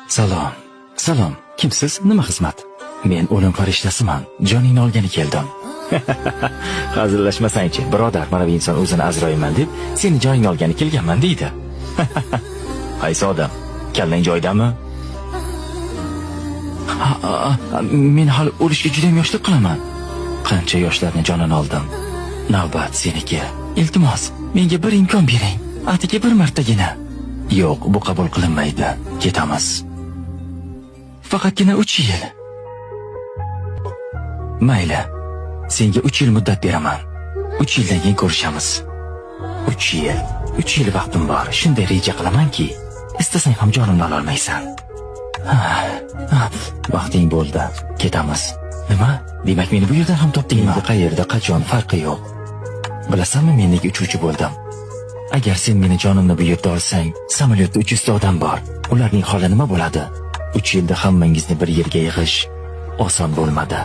Salom. Salom. Kimsiz? Nima xizmat? Men o'lim farishtasiman. Joningni olgani keldim. Hazillashmasangchi, birodar, mana bu inson o'zini Azroilman deb, seni joningni olgani kelganman deydi. Qaysi odam? Kallang joyidami? Ha, men hali o'lishga juda ham yoshlik qilaman. Qancha yoshlarni jonini oldim. Navbat seniki. Iltimos, menga bir imkon bering. Atigi bir martagina. Yo'q, bu qabul qilinmaydi. Ketamiz. Faqatgina 3 yil. Mayli. Senga 3 yil muddat beraman. 3 yildan keyin ko'rishamiz. 3 yil. 3 yil vaqtim bor. Shunday reja qilamanki, istasang ham jonimni ololmaysan. Ha, vaqting bo'ldi. Ketamiz. Nima? Demak, meni bu yerdan ham topdingmi? Endi qayerda, qachon farqi yo'q. Bilasanmi, men nega uchuvchi bo'ldim? Agar sen meni jonimni bu yerda olsang, samolyotda 300 ta odam bor. Ularning holi nima bo'ladi? 3 yilda hammangizni bir yerga yig'ish oson bo'lmadi.